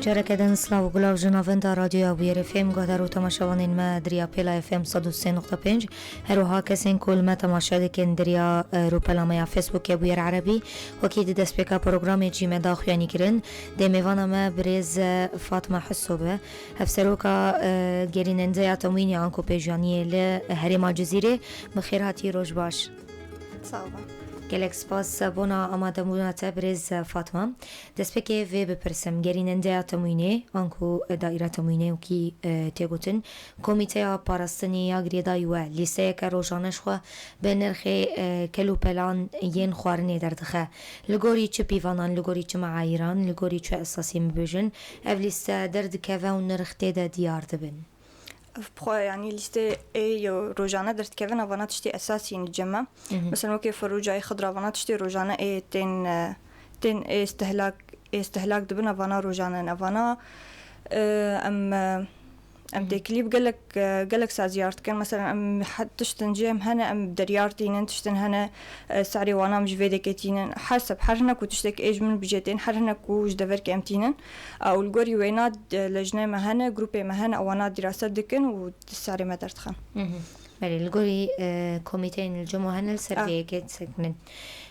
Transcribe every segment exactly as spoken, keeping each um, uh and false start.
Careke din silav û gulav ji navenda Radyoya Bûyerê F M, guhdar û temaşevanên me di riya pêla F M sed û sê nokta pênc, her wiha kesên ku li me temaşe dikin di riya, e, rûpela me ya Facebookê Bûyer Erebî, wekî di destpêka programê jî me da xuyanîkirin. Dê mêvana me birêz, e, Fatma Hiso be, hevseroka, e, gerînendeya temwînê anku pêşaniyê li Herêma Cizîrê. Bi xêr hatî, roj baş. Sağ ol. Gelek spas bona amadebûna te, birêz Fatma. Destpêkê vê bipirsim, gerînendeya temwînê, anku daîra temwînê wekî, e, tê gotin, komîteya parastinê ya girêdayî we lîsteyeke rojane ji xwe bi nirxê, e, kel û pelan yên xwarinê derdixe. Li gorî çi pîvanan, li gorî çi meayîran, li gorî çi esasî bibêjin, ev lîste derdikeve û nirx tê de diyar dibin? Ev bi xwe, yanî lîstê ê yo rojane derdikevin, evana tiştê esasî ne cem me. Mhm. Mesela wekî ferûcayê xidra, evana tiştê rojane ê tên, e, tên ê istihlak, ê istihlak dibin, evana rojane ne. Evana, e, em, e, em Mhm. têkilî bi gelek, e, gelek saziyar dikin. Mesela em he-, tiştin cê em hene, em deryar tînin, tiştin hene, e, serê wana em ji vê dekê tînin. Her seb, her hinek ku tiştek ê ji min bicê tên, her hinek ku ji deverkê em tînin. A, û li gorî wêna, e, lejneyê me hene, grûpê me hene, ewana dîrase dikin û di serê me derdixin. Mhm. Belê, li gorî, e, komîteyên li cem we hene, li ser Ah. vê yekê disekinin.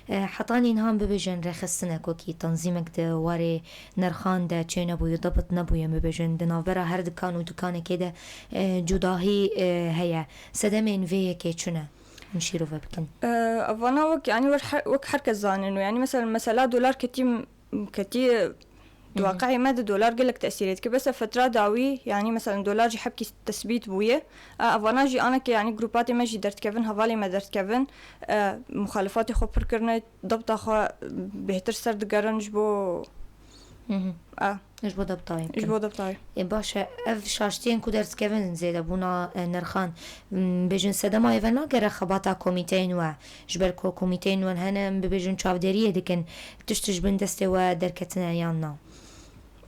E, hetanî niha em bibêjin rêxistinek wekî tanzîmek di warê nirxan de çênebûye, debit nebûye, em bibêjin di navbera her dikan û dikanekê de, e, cudahî, e, heye. Sedemên vê yekê çi ne? Hûn şîrove bikin. E, evana wek, yanî wek her, wek her kes zanin û yanî mesela, mesela dolar ketî, ketî, di Mhm. waqi'ê me de dolar gelek tesîrê dike. Bes fetra dawî, yanî mesela dolar jî hebkî tesbît bûye. E, evana jî aneke, yanî grûpatê me jî derdikevin, hevalê me derdikevin, e, muxalifatê xwe pir kirine, debta xwe bêhtir ser digerin ji bo Mhm. A. Ji bo debtayê Ji bikin. bo debtayê. Ê, baş e, ev şaştiyên ku derdikevin zêdebûna, e, nirxan, m, bêjin sedema ê venagere xebata komîteyên we. Ji ber ku komîteyên we hene, em bibêjin çavderiyê dikin, tişt ji bin destê we derketine yan na?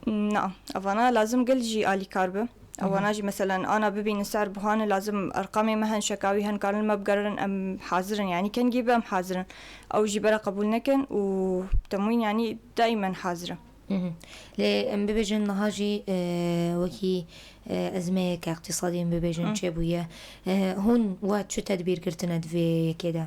Na, evana lazim gel jî alîkar be. Mhm. Evana jî meselen ana bibînin ser buhane lazim erqamê me hen, şeka wî hen karin li me bigerin, em hazir in. Yanî kengî be em hazir in. Ew jî bera qebûl nekin û temwîn yanî daîmen hazir in. Mhm. Lê em bibêjin niha jî, e, wekî, e, ezmeyeke îqtîsadî em bibêjin Hı. çêbûye. E, hûn we çi tedbîr girtine di vê yekê de?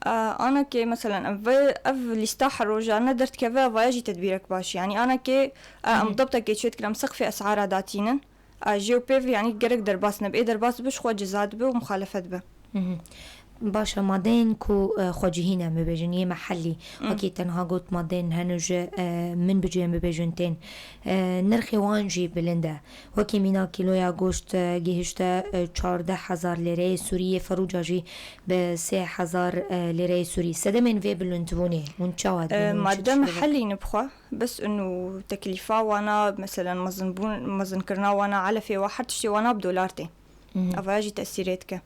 E, anakê, meselen, em vê, ev lîsta her rojane derdikeve, vaya jî tedbîrek baş. Yanî anakê, e, em Hı hı. debtekê çê dikin, em seqfê esara datînin. A, jê û pêv, yanî gerek derbas nebe. Ê derbas bibe, ji xwe ceza dibe û muxalefet dibe. Mhm. Baş e, madeyên ku, e, xwecihî ne, em bibêjin, yê mehellî. Hı. Wekî tenha got madeyên hene ji, e, min bicê em bibêjin tên. E, nirxê wan jî bilind e. Wekî mîna kîloya goşt, e, gihişte, e, çardeh hezar lêreyê Sûrî, yê ferûca jî bi sê hezar, e, lêreyê Sûrî. Sedemên vê bilindbûnê hûn çawa dibînin? E, û çi madde tişt dibin? Mehellî ne bi xwe. Bes û teklîfa wana, meselen, mezinbûn, mezinkirina wana, elefê wa, her tiştê wana bi dolar tê. Mhm. Evaya jî tesîrê dike.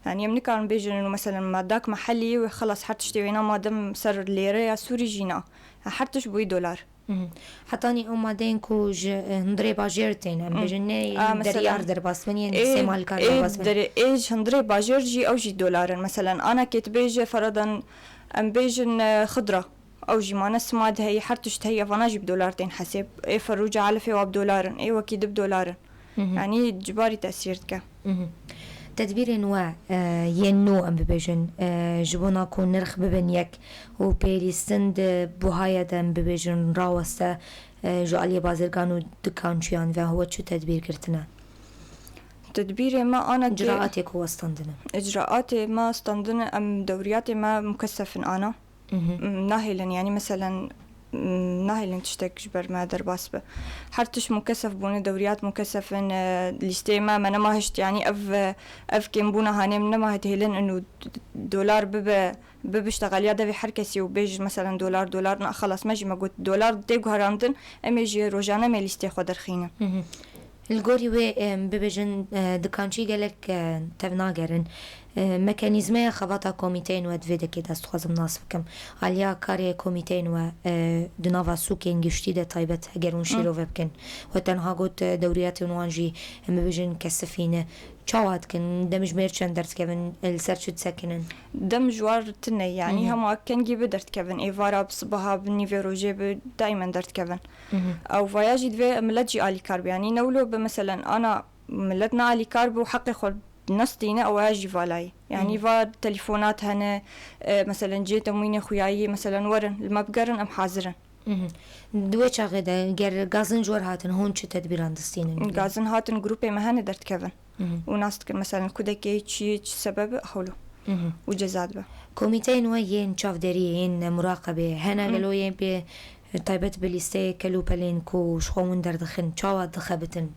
Yanî em nikarin bêjin û, meselen, madak mehellî wê xelas her tiştê wêna madem ser lêreya Sûrî jî na. Her tişt bûyî dolar. Mhm. Hetanî ew madeyên ku ji, e, hundirê bajêr tên, em Hı. bêjin ne A, mesela, deryar derbas bin, yên ê, sêmalkar ê derbas bin. Derê, ê ji hundirê bajêr jî ew jî dolar in. Meselen, anakê tu bêje, feradan em bêjin, e, xidra. Ew jî mane simad heye, her tişt heye, vana jî bi dolar tên hesêb. Ê ferûca elifê wa bi dolar in, ê wekî di bi dolar in. Mhm. Yanî cibarî tesîr dike. Mhm. Tedbîrên we, e, yên nû em bibêjin, e, ji bona ku nirx bibin yek û pêlîstin di buhaya de em bibêjin raweste, e, ji aliyê bazirgan û dikançiyan ve we çi tedbîr girtine? Tedbîrê me ana ke Ciraatê ku we standine? Icraatê me standine, em dewriyatê me mukesef in ana. Mhm. M-, nahêlin, yanî meselen, m-, nahêlin tiştek ji ber me derbas be. Her tişt mukesef bûne, dewriyat mukesef in, e, lîsteyê me, me nema hişt, yanî ev, e, ev kêmbûna hanê min nema hêlin in û d-, dolar bibe, bibe ştexeliya devê her kesî û bêjin meselen dolar, dolar, na xelas me jî me got dolar tê guherandin, em ê jî rojane me lîstê xwe derxînin. Mhm. Li gorî wê, em bibêjin, e, dikançî gelek, e, tevnager in. E, mekanîzmeya xebata komîteyên we di vê dekê de ez dixwazim nas bikim. Aliya karê komîteyên we, e, di nava sûkên giştî de taybet, heger hûn Hı. şîrove bikin. We tenha got, e, dewriyatên wan jî, em bibêjin, kesifî ne. Çawa dikin? Demjimêr çend derdikevin? Li ser çi disekinin? Dem ji war tune, yanî Hı hı. hema kengî bi derdikevin. Êvara bi sibaha bi nîvê rojê bi daimen derdikevin. Hı hı. Ew vaya jî divê millet jî alîkar be. Yanî ne wilo bi, meselen, ana millet ne alîkar bi û heqê xwe nestîne, ew vaya jî valayî. Yanî Hı hı. va telefonat hene, e, meselen cihê temwînê xuyayî, meselen werin, li me bigerin, em hazir in. Mhm. Di wê çaxê de ger gazin ji we re hatin, hûn çi tedbîran distînin? Gazin hatin, grûpê me hene derdikevin. Mhm. Û nas dikin, meselen, kudekê çi, çi sebeb hewlo. Mhm. Û ceza dibe. Komîteyên we yên çavderiyê, yên muraqebê hene Mhm. gelo yên pê taybet bi lîsteyê kel û pelên ku ji xwe hûn derdixin, çawa dixebitin?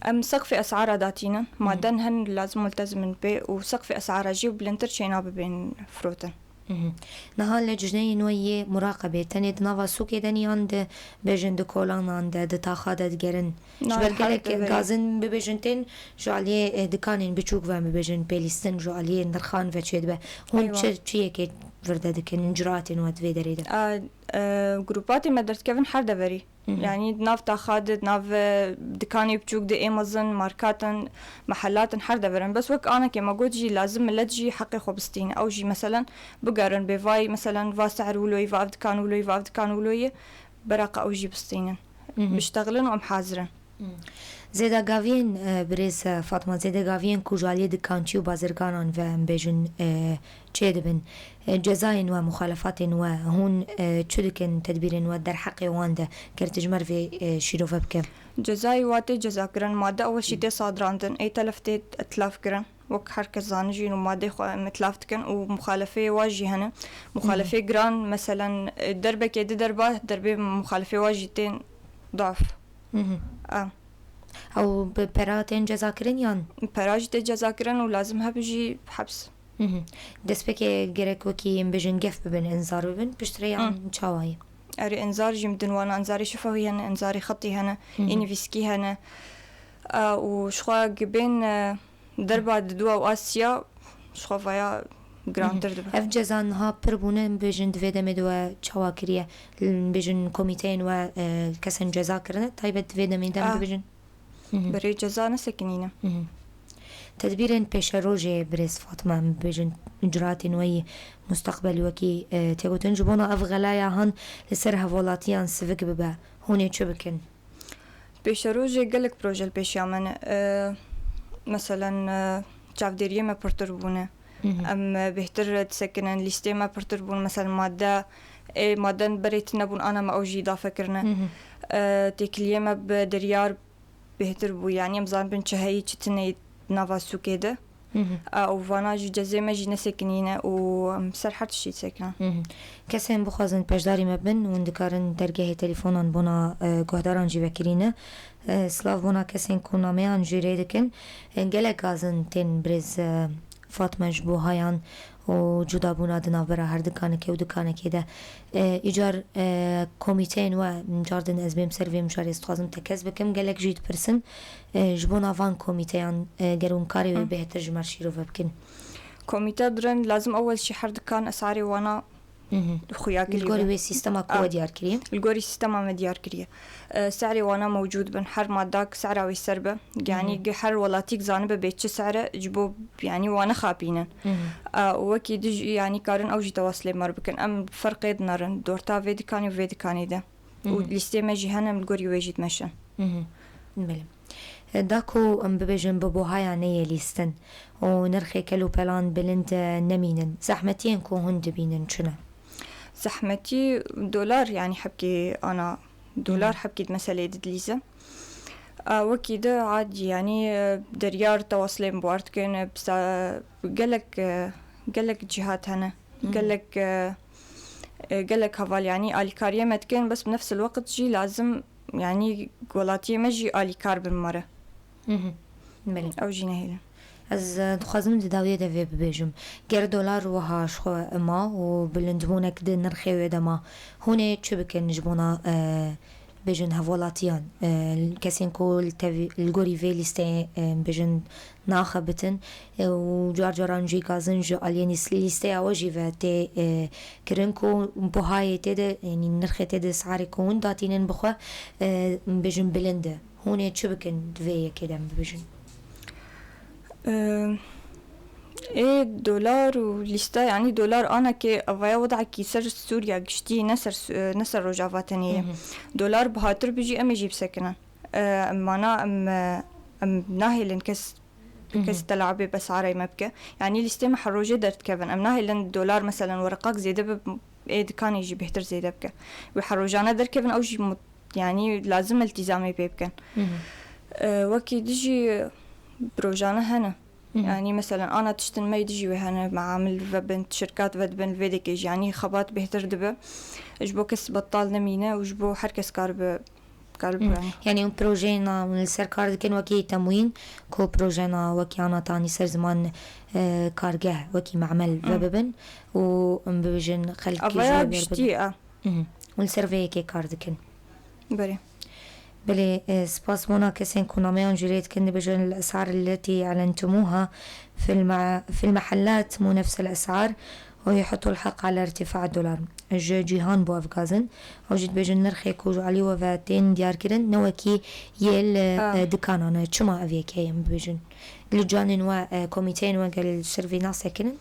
Em seqfê esara datînin. Mhm. Maden hen lazim multezim in pê û seqfê esara jî bilindtir çêna bibên firotin. Mhm. Niha lecneyên we yê muraqebê tenê di nava sûkê de ne yan di, bêjin, di kolanan de, di taxa de digerin? Ji Na, ber her gelek deverê. Gazin, bibêjin, tên ji aliyê, e, dikanên biçûk ve, bibêjin, pêlîstin ji aliyê nirxan ve çêdibe. Hûn Eywa. çi, çi yekê vir de dikin, ciratên we di vê derê de? A, e, grûpatê me derdikevin her deverî. Hı hı. Yanî di nav taxa de, di nav, e, dikanê biçûk de, ê mezin, markatin, mehellatin her deverin. Bes wek anekê me got jî, lazim millet jî heqê xwe bistîne. Ew jî, meselen, bigerin bê vay, meselen, va sehr wilo ye, va ev dikan wilo ye, va ev dikan wilo ye, beraqa ew jî bistînin. Hı hı. Biştexilin û em hazir in. Hı. Zêdagaviyên, e, birêz, e, Fatma, zêdagaviyên ku ji aliyê dikançî û bazirganan ve, em bêjin, e, çêdibin. E, cezayên we, muxalefatên we, hûn, e, çi dikin tedbîrên we derheqê wan de? Ger tu ji me re vê, e, şîrove bike. Cezayê wa tê cezakirin, madde ewil jî tê sadirandin, ê telef tê itlaf kirin. Wek her kes zane jî, û madeyê xwe em itlaf dikin û muxalefeyê wa jî hene. Muxalefeyê Hı hı. giran, meselen, e, derbekê di derba, derbê muxalefeyê wa jî tên daf. Hı hı. A. Ew bi pera tên cezakirin yan? Pera jî tê cezakirin û lazim hebe jî heps. Hı hı. Destpêkê gerek wekî em bêjin gef bibin, inzar bibin, piştre yan Hı. çawa ye? Erê, inzar jî min din wana, inzarê şifahî hene, inzarê xetî hene, Hı hı. ê nivîskî hene. A, û ji xwe gibên, e, derba di dua û a siya, ji xwe vaya girantir Hı hı. dibe. Ev ceza niha pir bûne, em bêjin, di vê demê de we çawa kiriye? Em bêjin, komîteyên we, e, kesên ceza kirine, taybet di vê demê de em Ah. bibêjin. Hı hı. Berê ceza nesekinîne. Hı hı. Tedbîrên pêşerojê, birêz Fatma, em bibêjin, icraatên we yî mustaqbelî wekî, e, tê gotin, ji bona ev xelaya han li ser hevalatiyan sivik bibe, hûn ê çi bikin? Pêşerojê gelek proje li pêşiya me ne. E, meselen, e, çavdêriyê me pirtir bûne. Hı hı. Em, e, bêhtir disekinin, lîstê me pirtir bûn. Meselen, madde, ê, madden berê tune bûn, ana me ew jî îdafe kirine. Hı hı. E, têkiliyê me bi deryar bêhtir bû. Yanî em zanibin çi heyî, çi tune di nava sûkê de. Hı hı. A, û vana jî cezê me jî nesekinîne û em ser her tiştî disekinin. Hı hı. Kesên bixwazin beşdarî me bin, hûn dikarin dergehê telefonan bona, e, guhdaran jî vekirîne. E, silav bona kesên ku nameyan jî rê dikin. E, gelek gazin tên birêz, e, Fatma ji bo hayan û cudabûna di navbera her dikanekê û dikanekê de. E, îcar, e, komîteyên we, car din ez bêm ser vê mijarê, ez dixwazim tekez bikim. Gelek jî dipirsin, e, ji bona van komîteyan, e, ger hûn karê wê Hı. bêhtir ji me re şîrove bikin. Komîte dirin, lazim ewel jî her dikan esarê wana Mhm. xuya Li kiriye gorî be. wê sîstema ku Ah. we diyar kiriye? Li gorî sîstema me diyar kiriye. E, se'rê wana mewcûd bin, her madak se'ra wê ser be. Yanî Mhm. gi-, her welatîk zanibe bê çi se're, ji bo, yanî wana xapînin. Mhm. E, û wekî di jî, yanî karin ew jî tewasilê me re bikin. Em ferqê dinerin, di orta vê dikanê û vê dikanê de. Û Mhm. lîstê me jî hene, em li gorî wê jî dimeşin. Mhm. Belê. Da ku em bibêjin bi buhaya neyê lîstin û nirxê kel û pelan bilind, e, nemînin, zehmetiyên ku hûn dibînin çi ne? Zehmetî dolar, yanî hebkê ana dolar Hı. hebkê di meseleyê didilîze. A, wekî di adî, yanî, e, deryar tewasilên bi war dikin, e, bisa-, gelek, e, gelek cîhat hene. Hı. Gelek, e, e, gelek heval, yanî alîkariyê me dikin, bes bi nefs el-weqt jî lazim, yanî welatiyê me jî alîkar bin me re. Mhm. Belê. Ew jî nehêlin. Ez, e, dixwazim di dawiyê de vê bibêjim. Ger dolar wiha ji xwe ma û bilindbûnek di nirxê wê de ma, hûn ê çi bikin ji bona, e, bêjin hevalatiyan, e, kesên ku li tevî, li gorî vê lîsteyê, e, bêjin naxebitin, e, û car caran jî gazin ji aliyê nîs-, lîsteya we jî ve tê, e, kirin ku buhayê tê de, yanî nirxê tê de, si'arê ku hûn datînin bi xwe, e, bêjin bilind e. Hûn ê çi bikin di vê yekê de em bibêjin? Ee, ê dolar û lîsta, yanî dolar anakê evaya wedakî ser Sûriya giştî, ne ser Su- ne ser Rojava tenê ye. Dolar bihatir bijî, em ê jî bisekinin. Ee, em mana em, em nahêlin kes kes telabê besarê me bike. Yanî lîstê me her rojê derdikevin. Em nahêlin dolar, meselen, wereqak zêde bi ê dikanê jî bêhtir zêde bike. Wê her rojane derkevin, ew jî mut- yanî lazim iltîzamê pê bikin. Ee, wekî dijî rojane hene. Yanî, meselen, ana tiştin me yê dijî wê hene, meamil vebin, şirkat vedibin, vê dekê jî, yanî, xebat bêhtir dibe. Ji bo kes betal nemîne û ji bo her kes karibe, karibe, yanî. Yanî, hûn projeyên hûn li ser kar dikin wekî temwîn, ku projeyên wekî ana tanî ser ziman, e, kargeh, wekî meamil vebibin û em bibêjin xelk Avaya ji wê giştî berdibin. A. Mhm. Hûn li ser vê yekê kar dikin. Berê. Belê, e, spas bona kesên ku nameyan jûlê dikin, dibêjin الأسعار التي أعلنتموها في الم- في المحلات مو نفس الأسعار ويحطوا الحق على ارتفاع الدولار. Ji Cîhan bû ev gazin. Ew jî dibêjin nirxê ku ji alî we ve tên diyar kirin, ne wekî yê li, e, dikanan e. Çima ev yekê em bibêjin? Li canên we, e, komîteyên we gel li ser vê nasekinin?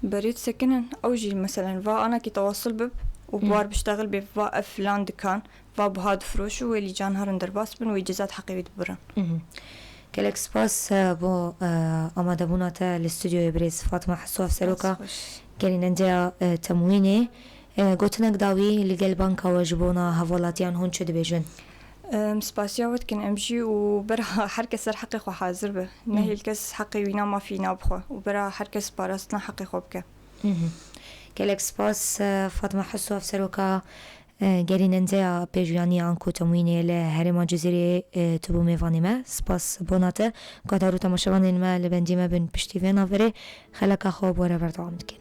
Berê disekinin. Ew jî, meselen, va anakî tewasul bib û bi war biştexil bê, va ev filan dikan va buha difiroş û wê lîcan herin derbas bin, wê cezat heqê wî dibirin. Mhm. Gelek spas, e, bo, e, amadebûna te li stûdyoyê birêz Fatma Heso, ev seroka gerînendeya, e, temwînê. E, gotinek dawî li gel banka we ji bona hevalatiyan hûn çi dibêjin? Em spasiya we dikin em jî û bera her kes ser heqê xwe hazir be. Nehêl kes heqê wîna mafî wîna bixwe û bera her kes parastina heqê xwe bike. Mhm. Gelek spas, e, Fatma Heso, ev seroka, e, gerînendeya pêjûyaniya anku temwînê li herêma Cizîrê, e, tu bû mêvanê me. Spas bona te. Guhdar û temaşevanên me li bendî me bin piştî vê navberê. Xeleka xwe bi we re berdewam dikin.